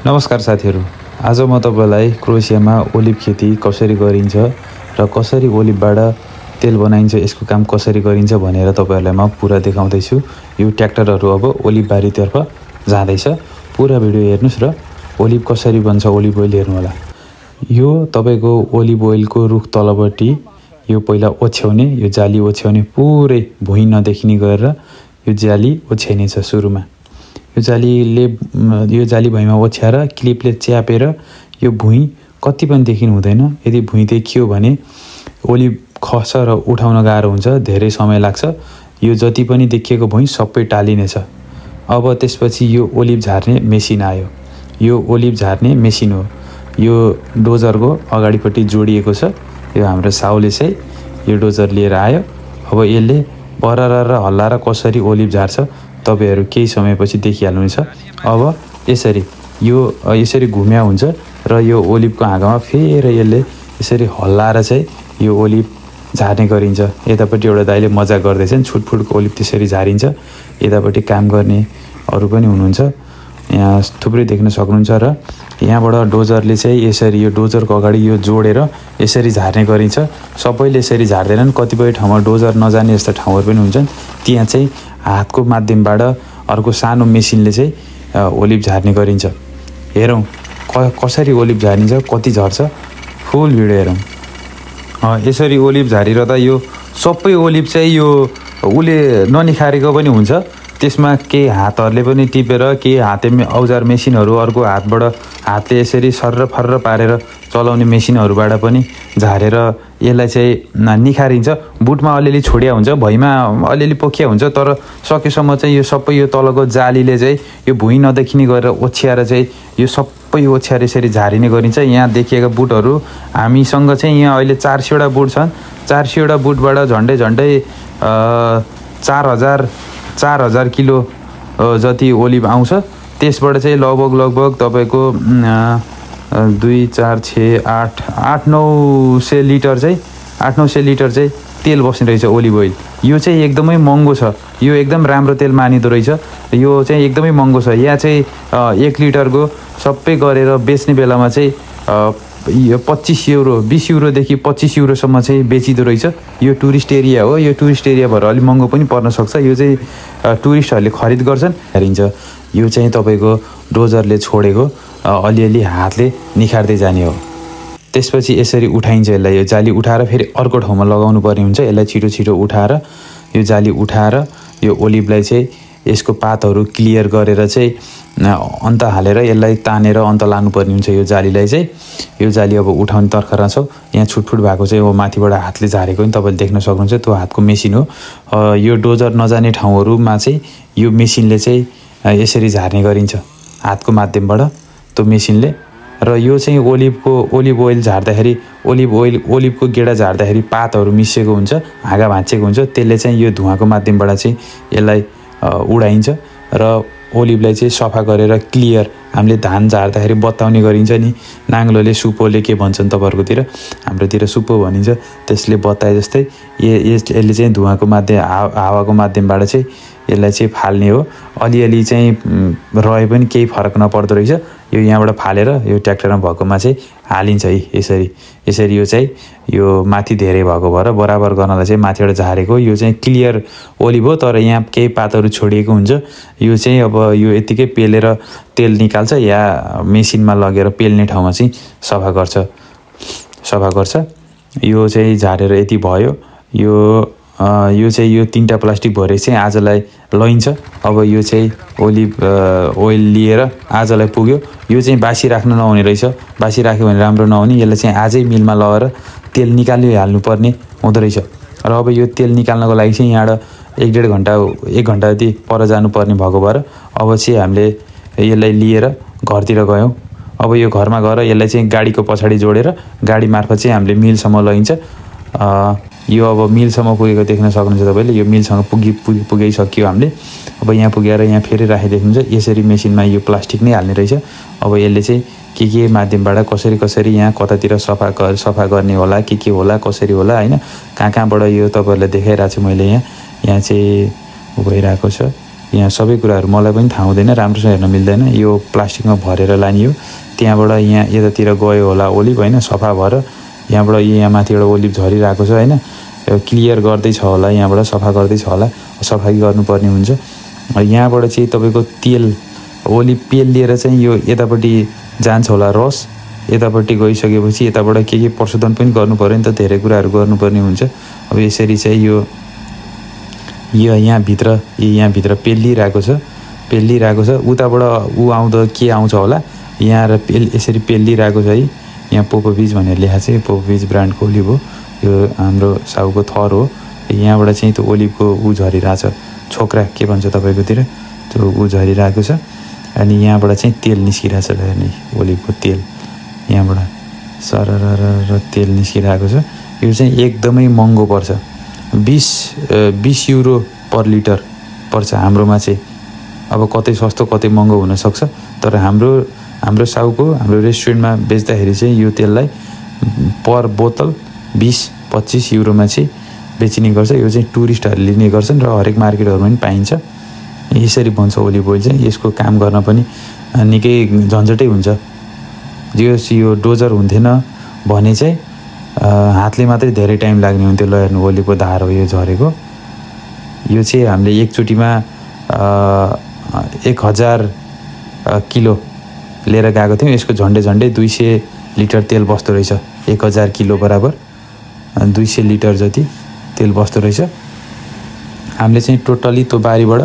नमस्कार साथीहरू, आज म तपाईलाई क्रोएसियामा ओलिभ खेती कसरी गरिन्छ र कसरी ओलिभबाट तेल बनाइन्छ, यसको काम कसरी गरिन्छ भनेर तपाईहरुलाई म पुरा देखाउँदैछु। यो ट्र्याक्टरहरु अब ओलिभ बारीतर्फ जाँदैछ। पुरा भिडियो हेर्नुस् र ओलिभ कसरी बन्छ ओलिभ ओइल हेर्नु होला। यो तपाईको ओलिभ ओइलको रुख तलपट्टि यो पहिला ओछ्याउने, यो जाली ओछ्याउने, पुरै भुइँ नदेखिने गरेर यो जाली ओछ्याइने छ सुरुमा। यो जाली भुइँमा ओछ्याएर क्लिपले च्यापेर यो भुइँ कति पनि देखिनु हुँदैन। यदि भुइँ देखियो भने ओलिभ खस्छ र उठाउन गाह्रो हुन्छ, धेरै समय लाग्छ। यो जति पनि देखिएको भुइँ सबै टालिनेछ। अब त्यसपछि यो ओलिभ झार्ने मेसिन आयो। यो ओलिभ झार्ने मेसिन हो। यो डोजरको अगाडिपट्टि जोडिएको छ। यो हाम्रो साउले चाहिँ यो डोजर लिएर आयो। अब यसले बरर हल्लाएर कसरी ओलिभ झार्छ तपाईहरु केही समयपछि देखिहाल्नुहुन्छ। अब यसरी घुम्या हुन्छ र यो ओलिभको हाँगामा फेरि यसले यसरी हल्लाएर चाहिँ यो ओलिभ झार्ने गरिन्छ। यतापट्टि एउटा दाइले मजाक गर्दैछन्, छुटफुटको ओलिभ त्यसरी झारिन्छ। यतापट्टि काम गर्ने अरु पनि हुनुहुन्छ, यहाँ थुप्रै देख्न सक्नुहुन्छ। र यहाँबाट डोजरले चाहिँ यसरी यो डोजरको अगाडि यो जोडेर यसरी झार्ने गरिन्छ। सबैले यसरी झार्दैनन्, कतिपय ठाउँमा डोजर नजाने जस्ता ठाउँहरु पनि हुन्छन्। त्यहाँ चाहिँ हातको माध्यमबाट अर्को सानो मेसिनले चाहिँ ओलिभ झार्ने गरिन्छ। हेरौँ कसरी ओलिभ झारिन्छ, कति झर्छ, फुल भिडियो हेरौँ। यसरी ओलिभ झारिरहँदा यो सबै ओलिभ चाहिँ यो उले ननिखारेको पनि हुन्छ। त्यसमा केही हातहरुले पनि टिपेर, केही हाते औजार मेसिनहरु, अर्को हातले यसरी सर्र फर्र पारेर चलाउने मेसिनहरुबाट पनि झारेर यसलाई चाहिँ निखारिन्छ। बुटमा अलिअलि छोडिया हुन्छ, भुइँमा अलिअलि पोखिया हुन्छ, तर सकेसम्म चाहिँ यो सबै यो तलको जालीले चाहिँ यो भुइँ नदेखिने गरेर ओछ्याएर चाहिँ यो सबै ओछ्याएर यसरी झारिने गरिन्छ। यहाँ देखिएका बुटहरु हामीसँग चाहिँ यहाँ अहिले 400 वटा बुट छन्। 400 वटा बुटबाट झन्डै 4000 किलो जति ओलिभ आउँछ। त्यसबाट चाहिँ लगभग तपाईको 2 4 6 8 8-900 लिटर चाहिँ 8-900 लिटर चाहिँ तेल बस्ने रहेछ ओलिभ ओइल। यो चाहिँ एकदमै महँगो छ। यो एकदम राम्रो तेल मानिदो रहेछ। यो चाहिँ एकदमै महँगो छ। यहाँ चाहिँ 1 लिटरको सबै गरेर बेच्ने बेलामा चाहिँ यो 25 युरो, 20 युरोदेखि 25 युरोसम्म चाहिँ बेचिदो रहेछ। यो टुरिस्ट एरिया हो। यो टुरिस्ट एरिया भएर अलि महँगो पनि पर्न सक्छ। यो चाहिँ टुरिस्टहरुले खरिद गर्छन्। हेरिन्छ यो चाहिँ तपाईको डोजरले छोडेको अलिअलि हातले निखार्दै जाने हो। त्यसपछि यसरी उठाइन्छ यसलाई। यो जाली उठाएर फेरि अर्को ठाउँमा लगाउनु पर्ने हुन्छ। यसलाई छिटो छिटो उठाएर यो जाली उठाएर यो ओलिभलाई चाहिँ यसको पातहरु क्लियर गरेर चाहिँ अन्त हालेर यसलाई तानेर अन्त लानुपर्ने हुन्छ। यो जालीलाई चाहिँ यो जाली अब उठाउने तर्खरमा छ। यहाँ छुटफुट भएको चाहिँ अब माथिबाट हातले झारेको नि तपाईले देख्न सक्नुहुन्छ। त्यो हातको मेसिन हो। यो डोजर नजाने ठाउँहरुमा चाहिँ यो मेसिनले चाहिँ यसरी झार्ने गरिन्छ हातको माध्यमबाट त्यो मेसिनले। र यो चाहिँ ओलिभ ओइल झार्दाखेरि ओलिभको गेडा झार्दाखेरि पातहरु मिसिएको हुन्छ, हाँगा भाँचेको हुन्छ। त्यसले चाहिँ यो धुवाको माध्यमबाट चाहिँ यसलाई उडाइन्छ र ओलिभलाई चाहिँ सफा गरेर क्लियर हामीले धान झार्दाखेरि बताउने गरिन्छ नि, नाङ्लोले सुपोले के भन्छन् तपाईहरुकोतिर, हाम्रोतिर सुपो भनिन्छ। त्यसले बताए जस्तै यसले चाहिँ धुवाको हावाको माध्यमबाट चाहिँ यसलाई चाहिँ फाल्ने हो। अलिअलि चाहिँ रहे पनि केही फरक नपर्दो रहेछ। यो यहाँबाट फालेर यो ट्र्याक्टरमा भएकोमा चाहिँ हालिन्छ है। यसरी यो चाहिँ यो माथि धेरै भएको भएर बराबर गर्नलाई चाहिँ माथिबाट झारेको। यो चाहिँ क्लियर ओलिभ हो, तर यहाँ केही पातहरु छोडिएको हुन्छ। यो चाहिँ अब यो यतिकै पेलेर तेल निकाल्छ या मेसिनमा लगेर पेल्ने ठाउँमा चाहिँ सफा गर्छ। यो चाहिँ झारेर यति भयो। यो चाहिँ यो 3टा प्लास्टिक भरे चाहिँ आजलाई लैन्छ। अब यो चाहिँ ओलिभ ओइल लिएर आजलाई पुग्यो। यो चाहिँ बासी राख्न नहुने रहेछ। बासी राख्यो भने राम्रो नहुने। यसलाई चाहिँ आजै मिलमा लगेर तेल निकालिहाल्नु पर्ने हुँदो रहेछ। र अब यो तेल निकाल्नको लागि चाहिँ यहाँबाट 1.5 घण्टा 1 घण्टा जति पर जानुपर्ने भएको भएर अब चाहिँ हामीले यसलाई लिएर घरतिर गयौँ। अब यो घरमा गएर यसलाई चाहिँ गाडीको पछाडि जोडेर गाडी मार्फत चाहिँ हामीले मिलसम्म लैन्छ। यो अब मिलसम्म पुगेको देख्न सक्नुहुन्छ तपाईले। यो मिलसँग पुगिसक्यो हामीले। अब यहाँ पुगेर यहाँ फेरि राखिदेख्नुहुन्छ। यसरी मेसिनमा यो प्लास्टिक नै हाल्ने रहेछ। अब यसले चाहिँ के माध्यमबाट कसरी यहाँ कतातिर सफा गर्ने होला, के होला, कसरी होला हैन, कहाँबाट यो तपाईहरुलाई देखाइराछु मैले। यहाँ चाहिँ भइरहेको छ। यहाँ सबै कुराहरू मलाई पनि थाहा हुँदैन, राम्रोसँग हेर्न मिल्दैन। यो प्लास्टिकमा भरेर लाने हो, त्यहाँबाट यहाँ यतातिर गयो होला ओलिभ होइन, सफा भएर यहाँबाट यहाँ माथिबाट ओलिभ झरिरहेको छ होइन, क्लियर गर्दैछ होला, यहाँबाट सफा गर्दैछ होला, सफाइ गर्नुपर्ने हुन्छ। यहाँबाट चाहिँ तपाईँको तेल ओलिभ पेल लिएर चाहिँ यो यतापट्टि जान्छ होला रस, यतापट्टि गइसकेपछि यताबाट के प्रशोधन पनि गर्नु पऱ्यो नि त, धेरै कुराहरू गर्नुपर्ने हुन्छ। अब यसरी चाहिँ यो यहाँभित्र पेलिरहेको छ, उताबाट ऊ आउँदा के आउँछ होला, यहाँ र यसरी पेलिरहेको छ है। यहाँ पोपोभिज भनेर लेखा छ, पोपोभिज ब्रान्डको ओलिभ हो, यो हाम्रो साउको थर हो। यहाँबाट चाहिँ त्यो ओलिभको ऊ झरिरहेछ, छोक्रा के भन्छ तपाईँकोतिर, त्यो ऊ झरिरहेको छ। अनि यहाँबाट चाहिँ तेल निस्किरहेछ, हेर्ने ओलिभको तेल यहाँबाट सरर तेल निस्किरहेको छ। यो चाहिँ एकदमै महँगो पर्छ, 20 युरो पर लिटर पर्छ हाम्रोमा चाहिँ। अब कतै सस्तो कतै महँगो हुनसक्छ, तर हाम्रो साउको हाम्रो रेस्टुरेन्टमा बेच्दाखेरि चाहिँ यो तेललाई पर बोतल 20-25 युरोमा चाहिँ बेचिने गर्छ। यो चाहिँ टुरिस्टहरूले लिने गर्छन् र हरेक मार्केटहरूमा पनि पाइन्छ। यसरी बन्छ ओलिभ ओइल चाहिँ। यसको काम गर्न पनि निकै झन्झटै हुन्छ। यो डोजर हुन्थेन भने चाहिँ हातले मात्रै धेरै टाइम लाग्ने हुन्थ्यो। ल हेर्नु ओलिभको धार हो यो झरेको। यो चाहिँ हामीले एकचोटिमा 1000 किलो लिएर गएको थियौँ। यसको झन्डै 200 लिटर तेल बस्दो रहेछ। 1000 किलो बराबर 200 लिटर जति तेल बस्दो रहेछ। हामीले चाहिँ टोटली त्यो बारीबाट